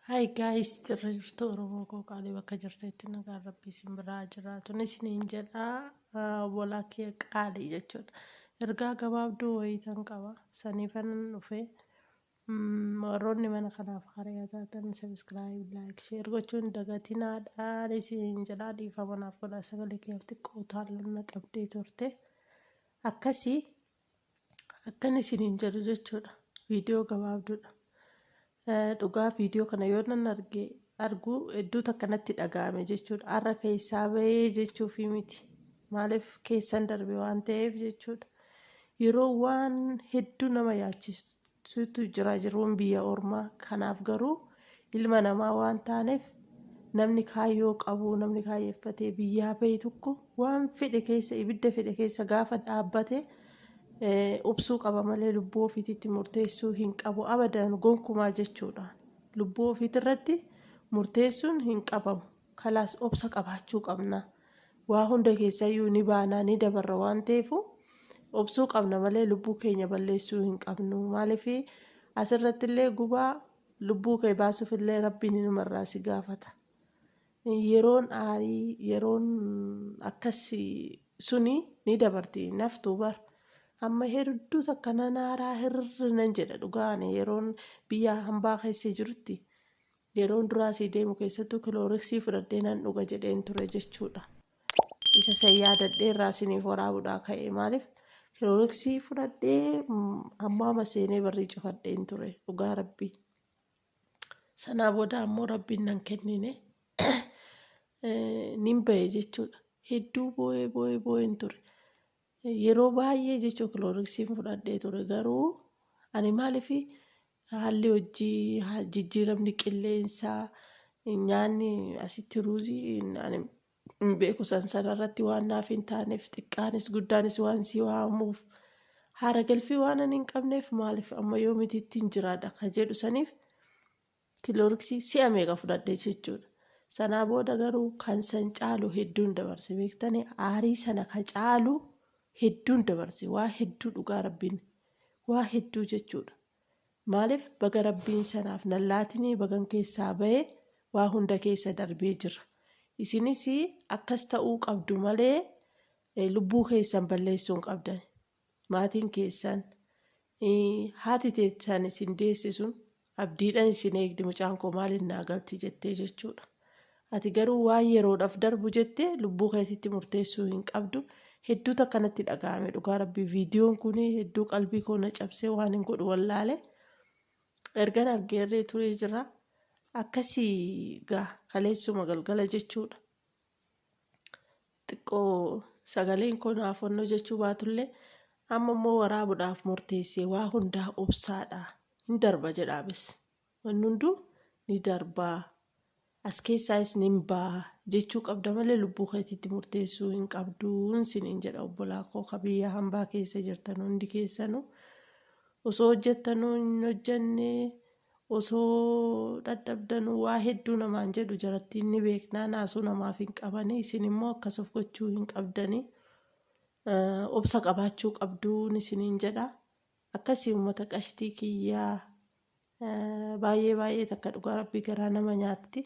Hi guys, jirra jirtu Oromoo koo qaalii bakka jirtanitti nagaan rabbii isin biraa jiraatu isiniin jedha obbolaa kee qaalii jechuudha. Ergaa gabaabduu wayiitan qaba. Saniifan dhufe warroonni mana kanaaf haaraa taatan subscribe, like, share gochuun dagatinaadhaan isiniin jedha dhiifama naaf godhaa sagalee kiyyaaf xiqqoo utaalloon na qabdee turte. Akkasii akkan isiniin jedhu jechuudha. Viidiyoo gabaabduudha. Dhugaa viidiyoo kana yoo nan arge argu hedduu takka natti dhaga'ame jechuudha. Har'a keessaa bahee jechuufi miti. Maaliif keessan darbe waan ta'eef jechuudha. Yeroo waan hedduu nama yaachisutu jira jiruun biyya ormaa. Kanaaf garuu ilma namaa waan taaneef namni kaayyoo qabu namni kaayeffatee biyyaa bahe tokko waan fedhe keessa ibidda fedhe keessa gaafa dhaabbate obsuu qaba malee lubbuu ofiititti murteessuu hin qabu abadan gonkumaa jechuudha. Lubbuu ofiitirratti murteessuun hin qabamu. Kalaas obsa qabaachuu qabna. Waa hunda keessayyuu ni baanaa ni dabarra waan ta'eef obsuu qabna malee lubbuu keenya balleessuu hin qabnu. Maaliif asirratti illee gubaa lubbuu kee baasuuf illee rabbiin inumarraa si gaafata. Yeroon aarii yeroon akkas suni ni dabarti naftuu bar. Amma hedduu takka nan aaraa hirri nan jedha dhugaan yeroon biyya hambaa keessa jirutti yeroon duraasii deemu keessattuu kilooriksii fudhadhee nan dhuga jedheen ture jechuudha. Isa san yaadadhee irraa isiniif waraabuudhaa ka'e maaliif kilooriksii fudhadhee hammaama seenee barrii cufadheen ture dhugaa rabbii. Sanaa booda ammoo rabbiin nan kennine nin bahe jechuudha. Hedduu boo'ee boo'ee boo'een ture. Yeroo baay'ee jechuun kilooriksiin fudhadhee ture garuu ani maaliif haalli hojii jijjiiramni qilleensaa nyaanni asitti ruuzii ani hin beeku san sanarratti waan naaf hin taaneef xiqqaanis guddaanis waan si waamuuf haara galfii waan ani hin qabneef maaliif amma yoomititti hin jiraadha ka jedhu saniif kilooriksii si'a meeqa fudhadhe jechuudha. Sanaa booda garuu kan san caalu hedduun dabarse beektanii aarii sana ka caalu hedduun dabarse waa hedduu dhugaa rabbiin waa hedduu jechuudha. Maaliif baga rabbiin sanaaf nan laatinii bagan keessaa bahee waa hunda keessa darbee jira. Isinis akkas ta'uu qabdu malee lubbuu keessan balleessuu hin qabdan. Maatiin keessan haati teessan isin deesse sun abdiidhaan isin eegdi mucaan koo maaliin naa galti jettee jechuudha. Ati garuu waan yeroodhaaf darbu jettee lubbuu keetitti murteessuu hin qabdu. Hedduu takkanatti dhaga'ame dhugaa rabbii viidiyoon kun hedduu qalbii koo na cabsee waan hin godhu wallaale. Ergan argeerree turee jira. Akkasii gaa kaleessuma galgala jechuudha. Xiqqoo sagaleen koo naaf onnoo jechuu baatullee amma immoo waraabuudhaaf murteessee waa hundaa obsaadha. Hin darba jedhaabis. Wanni hunduu ni darbaa. As keessaayis nin ba'a jechuu qabda malee lubbuu keetiitti murteessuu hin qabduun siniin jedha obbolaa koo ka biyya hambaa keessa jirtan hundi keessanuu osoo hojjettanuu hin hojjenne osoo dadhabdanuu waa hedduu namaan jedhu jarattiin ni beeknaa naasuu namaaf hin qabanii isin immoo akkas of gochuu hin qabdanii obsa qabaachuu qabduun isiniin jedha akkasii uummata qashtii kiyyaa baay'ee baay'ee takka dhugaa rabbii garaa nama nyaatti.